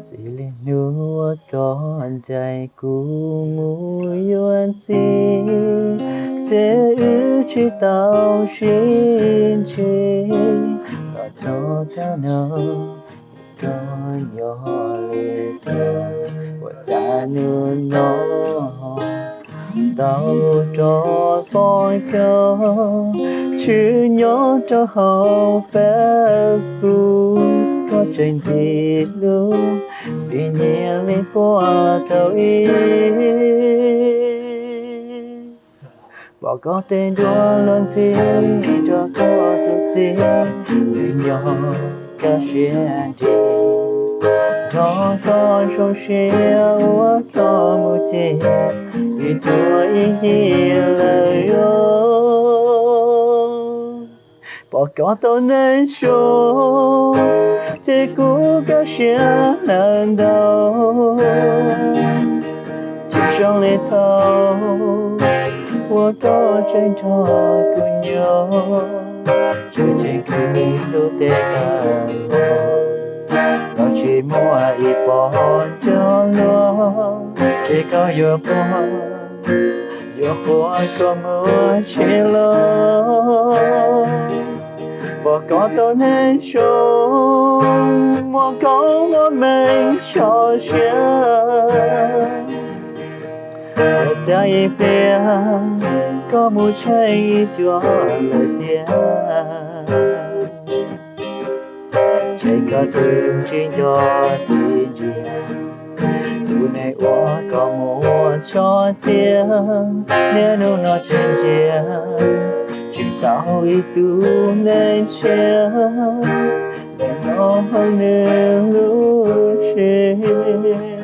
Txij li hnub uas koj ncaim kuv mus yuav txiv, ces wb tsis tau sib ntsib. Los txog tav no, koj nyob li cas? Ua cas hnub no tau rov pom koj tshwm nyob rau hauv Facebook? Koj tseem ntxim hlub, txom nyem li puag thaum ub. Pom koj tej duab luag ntxhi nrog koj tus txiv, nws nyob kaj siab nrig, nrog koj zoo siab ua koj mus ces, nws tuag ib yig lawm os. Pom koj tau neeg zoo, ces kuv kaj siab lawm ntau. Tsis zoo li thaum uas koj tseem nrog kuv nyob, tseem ntseeg khwv ntuj teb tag los, los tsis muaj ib pob cog lus, ces koj yuav quaj, yuav quaj koj mus tsis los. Pom koj tau neeg zoo, muaj koob muaj meej tso siab, ua cas ib pliag koj mus tsheej ib co lawm tiag. Ces koj twb tsis nco tsis ntsia tus neeg uas koj muab tso txiag, niaj hnub no tseem ntsia tsis tau ib tug neeg tshiab, nim no hauv nws lub siab.